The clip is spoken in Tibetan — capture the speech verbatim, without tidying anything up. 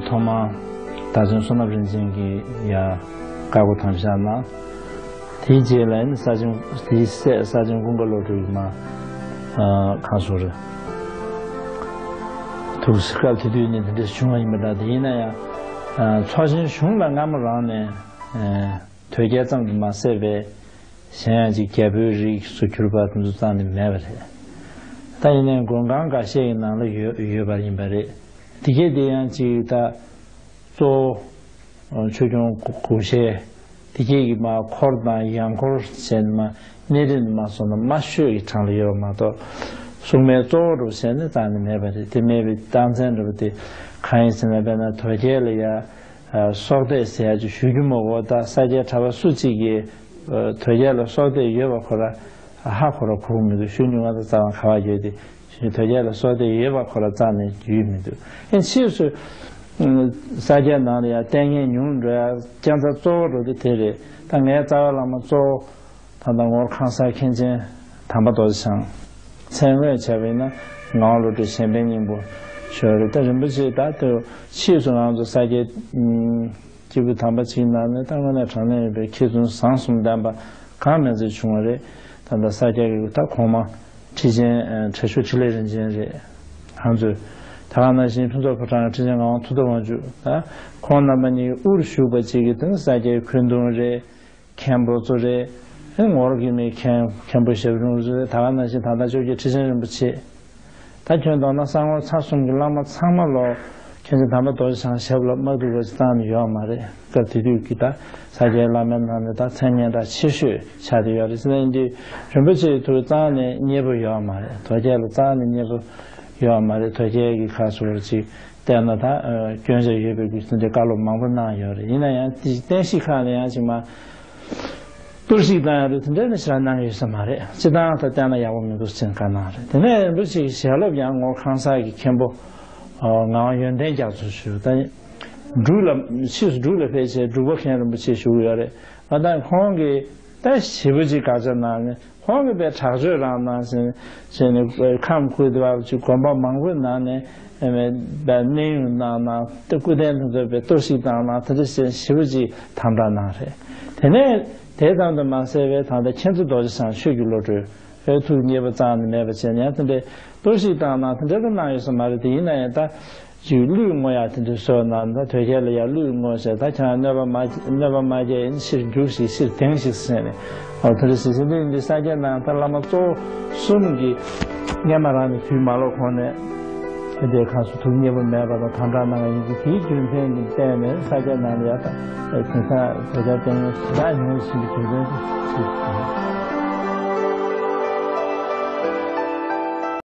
ཐོག་མར་སྟག་ཆེན་བསོད་ནམས་རིན་ཆེན་གྱིས་ཡར་བཀའ་བསྒོ་དམ་བཅའ་གནང་། དེའི་རྗེས་ལ་ནི་ས་ཆེན་དེའི་སྲས་ས་ཆེན་ཀུན་དགའ་བློ་གྲོས་ཀྱིས་མར་གང་སོ་རེད། ཐུགས་སྐབས་དེ་དུས་ནས་དེ་འདྲ་བྱུང་བ་ཡིན་པ་འདྲ། དེ་ཡིན་ན་ཡང་ཚོགས་ཆེན་གཞུང་ལ་སྔ་མོ་རང་ནས་དོལ་རྒྱལ་ཙམ་དུ་མ་ཟད་པའི་གཞན་ཡང་ཅིག་རྒྱལ་པོའི་རིགས་སུ་གྱུར་པ་དེ་ཚོ་རྩ་ནས་མེད་པ་རེད། ད་ཡིན་ནའི་མགོན་ཁང་འགའ་ཤས་ཀྱི་ནང་ལ་ཡོད་ཡོད་པ་ཡིན་པ་རེད། དེ་གས་དེ་ཡང་ཅིག་ད་གཙོ་བོ་ཆོས་སྐྱོང་སྐུ་ཞལ་དེ་གས་ཀྱི་མ་འཁོར་དང་ཡང་འཁོར་བྱས་ནས་མ་གནས་རིམ་དུ་མ་སོང་ན་མ་ཤོད་ཀྱི་གྲངས་ལ་ཡོད་པ་མ་གཏོགས། སྲུང་མའི་གཙོ་བོ་རུ་བྱས་ནས་རྩ་ནས་མེད་པ་རེད། དེ་མེད་པའི་རྟགས་མཚན་འདྲ་པོ་དེ་གང་ཡིན་ཟེར་ན། དཔེར་ན་དོལ་རྒྱལ་ལ་ཡ་སྲོག་གཏད་ཟེར་ཡ་ཅིག་ཞུ་རྒྱུ་མ་གོ། ད་ས་སྐྱའི་གྲྭ་པ་སུ་གཅིག་གིས་དོལ་རྒྱལ་ལ་སྲོག་གཏད་ཡོད་པ་ཁོ་ར་ཧ་ཁོ་ར་གོ་གི་མི་འདུག་ཞུ་མྱོང་བ་དང་རྩ་བ་ག་བ་ཡོད་དེ། དོལ་རྒྱལ་ལ་སྲོག་གཏད་ཡོད་པ་ཁོ་ར་རྩ་ནས་ཡོད་མི་འདུག་ཨེ་ཕྱིས་སུ་ས་སྐྱའི་ནང་ལ་ཡ་བསྟེན་མཁན་ཉུང་འགྲོ་ཡ་རྐྱེན་རྩ་གཙོ་བོ་འགྲོ་དེ་དེ་རེད། ད་ངའི་རྩ་བའི་བླ་མ་གཙོ་བོ་ད་ལྟ་ངོར་ཁང་གསར་མཁན་ཆེན་དམ་པ་རྡོ་རྗེ་འཆང་། མཚན་དངོས་བྱས་པ་ཡིན་ན་ངག་དབང་བློ་གྲོས་གཞན་ཕན་སྙིང་པོ་ཞོལ་རེད། ད་རིན་པོ་ཆེ་ད་ལྟ་ཕྱིས་སུ་ང་ཚོ་ས་སྐྱའི་སྐྱེས་བུ་དམ་པ་ཅིག་ནང་ནས་ད་དངོས་གནས་དྲང་གནས་ཡོད་པའི་མཁས་བཙུན་བཟང་གསུམ་ལྡན་པ་གང་མེད་ཚོད་བྱུང་བ་རེད། ད་ལྟ་ས་སྐྱ་གི་ད་གོང་མ་ཁྲི་ཆེན་ཁྲ་ཤོར་འཕྲིན་ལས་རིན་ཆེན་རེད། ང་ཚོས་ད་ག་ནང་བཞིན་ཕུན་ཚོགས་ཕོ་བྲང་ཁྲི་ཆེན་ངག་དབང་ཐུབ་བསྟན་དབང་ཕྱུག་ད་ཁོང་རྣམ་པ་གཉིས་དབུར་བཞུགས་པ་ཅིག་གིས་དེ་ནི་ས་སྐྱའི་འཁོན་གདུང་རེད། མཁན་པོ་ཚོ་རེད། ངོར་གྱི་མི་མཁན་མཁན་པོ་ཞབས་དྲུང་ཚོ་རེད། ད་ག་ནང་བཞིན་ད་ལྟ་ཆོས་རྒྱལ་ཁྲི་ཆེན་རིན་པོ་ཆེ། ད་ཁྱོན་བསྡོམས་ན་ས་ངོར་ཚར་གསུམ་གྱི་བླ་མ་ཚང་མ་ལོ་མཁན་ཆེན་དམ་པ་རྡོ་རྗེ་འཆང་ཞབས་ལ་མ་ཐུག་པ་ཞིག་བཏང་ནས་ཡོད་མ་རེད། སྐབས་དེ་དུས་ཀྱི་ད་ས་སྐྱའི་བླ་མའི་ནང་ནས་ད་མཚན་སྙན་གྲགས་ཆེ་ཤོས་ཆགས་བསྡད་ཡོད་རེད། ཟེར་ན་འདི་རིན་པོ་ཆེའི་ཐུགས་རྩ་ནས་མཉེས་པོ་ཡོད་མ་རེད། དོལ་རྒྱལ་ལ་རྩ་ནས་མཉེས་པོ་ཡོད་མ་རེད། དོལ་རྒྱལ་གྱི་ཁ་སོར་ཅིག་བལྟས་ན་ད་སྐྱོན་ཆ་ཡོད་པའི་གི་ཚུལ་འདི་བཀའ་སློབ་མང་པོ་གནང་ཡོད་རེད། ཡིན་ན་ཡང་དེ་བསྟན་བཤིག་ཁག་ནས་ཡང་ཅིག་མ། གཏོར་བཤིག་བཏང་ཡ་རེད། དེ་འདྲ་ནི་ཞེ་དྲག་གནང་ཡོད་ས་མ་རེད། སྤྱི་བཏང་ད་བལྟས་ན་ཡག་པོ་མི་འདུག་ཅེས་བཀའ་གནང་རེད། དེ་ནས་རིན་པོ་ཆེ་གི་ཞལ་སློབ་ཡང་ངོར་ཁང་གསར་གྱི་མཁན་པོ་ངག་དབང་ཡོན་ཏན་རྒྱ་མཚོ་ཞུ། ད་འབྲུག་ལ་ཕྱིས་སུ་འབྲུག་ལ་ཕེབས་བྱས་འབྲུག་པ་མཁན་རིན་པོ་ཆེ་ཞུ་གི་ཡོད་རེད། ང་ད་ཁོང་གིས་ད་ཞེ་པོ་ཅིག་དགག་བྱ་གནང་ནས་ཁོང་གིས་པའི་དྲག་སྤྱོད་རང་གནང་ཟིན་བྱས་ནས་ཁམས་ཁུལ་དེ་བ་ཅིག་དགོན་པ་མང་པོའི་ནང་ནས། ཨེ་མེ་ད་གནས་དབྱུང་གནང་ན་ད་སྐུ་རྟེན་དུ་འཛོམས་པའི་གཏོར་བཤིག་བཏང་ན་ད་ལྟ་ཞེ་ཞེ་པོ་ཅིག་དམ་དྲག་གནང་རེད། དེ་ནས་དེ་ཙམ་དུ་མ་ཟད་པའི་ད་ལྟ་མཁྱེན་བརྩེ་རྡོ་རྗེ་འཆང་ཆོས་ཀྱི་བློ་གྲོས་ཨེ་ཐུགས་མཉེས་པོ་རྩ་ནས་མེད་པ་བྱས་ནས་དེ་འདྲའི་གཏོར་བཤིག་བཏང་ན་དེ་འདྲ་ད་གནང་ཡོད་ས་མ་རེད། དེ་ཡིན་ན་ཡང་ད་ཅིག་གླུད་བསྔོ་ཡག་དེ་འདྲ་བཟོས་ན་ད་དོལ་རྒྱལ་ལ་ཡང་གླུད་བསྔོ་བྱས་ད་ཁྱེད་རང་གནོད་པ་མ་གནོད་པ་མ་རྒྱག་ཡིན་ཕྱིར་རྒྱུགས་ཤིག་ཕྱིར་དེངས་ཤིག་ཟེར་ནས། ཨོ་དེ་འདྲ་ཞིག་ཟེར་འདི་འདི་ས་སྐྱ་ནང་ད་བླ་མ་གཙོ་བོ་གསུམ་གྱི་སྔས་མ་རང་ནས་དུས་མ་ལོག་གོང་ནས་དེ་འདྲའི་ཁ་སུ་ཐུགས་མཉེས་པོ་མེད་པ་དང་དམ་དྲག་གནང་ཡིན་གྱི་དེའི་རྒྱུ་མཚན་གྱི་བརྟེན་ནས་ས་སྐྱ་ནང་ལ་ཡ་ད་དེང་སང་དོལ་རྒྱལ་བསྟེན་མཁན་ཞེ་དྲག་ཉུང་ཞིག་གི་རྒྱུ་མཚན་དེ་ཞིག